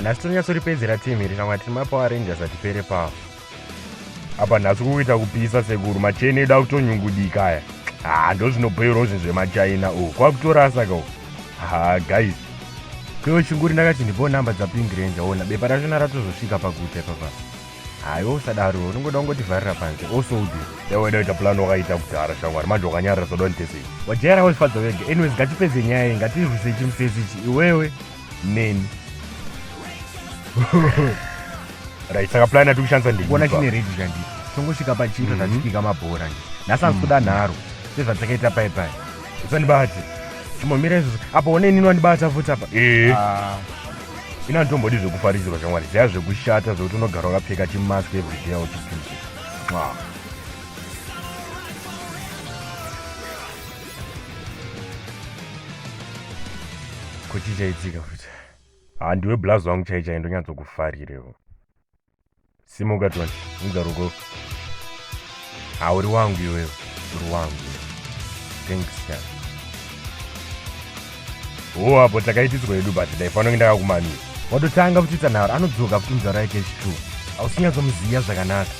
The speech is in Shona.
Ha, nhasi tonyatsoripedzera team iri shamwari, tiri maPower Rangers atipere pawo. Apa nhasi kukuita kupisa sekuru, macheni edu akutonyungudika aya. Ha, ndozvinobhoirwa zvinhu zvemaChina u. Kwakutorasa ka. Ha, guys. Kwewe chinguri ndakati ndipo namba dzaPink Ranger, ona bepa rachona ratozosvika pakuta ipapa. Haiwa usadaro, unongoda kungotivharira panze. Also ude. Yawe daita plan wakaita kudhara shamwari, manje wakanyarara soda nditesei. Wajaira wazvifadza wega. Anyways, ngatipedze nyaya iyi, ngatirwise chimusesi ichi iwewe neni. Right, saka plan yatiri kushandisa ndeiyi. Kuona chine ready zvanditi. Tongosvika pachito tachipika mabhora nje. Nhasi hanzi kuda nharo sezvatakaita pai pai. Usandibate. Chimbomira izvozvo. Apa one inini wandibata futi apa. Eh. Ah. Ina handitombodi zvekufarisirwa shamwari. Ziya zvekushata zvekuti unogara wakapfeka chimask everyday auchipise. Ah. Ko chii chaitika futi? Ah, ndiwe blazi wangu chai chai ndonyatsokufarirewo. Simuka Tony, unza ruoko. Ha, uri wangu iwewe, uri wangu. Thanks ya. Oh, apo takaitiswa hedu but ndaifanira kunge ndakakumamira. Watotanga kutiita nharo, anodzoka futi muzaro yake yechi2. Hausinyatsomuziva zvakanaka.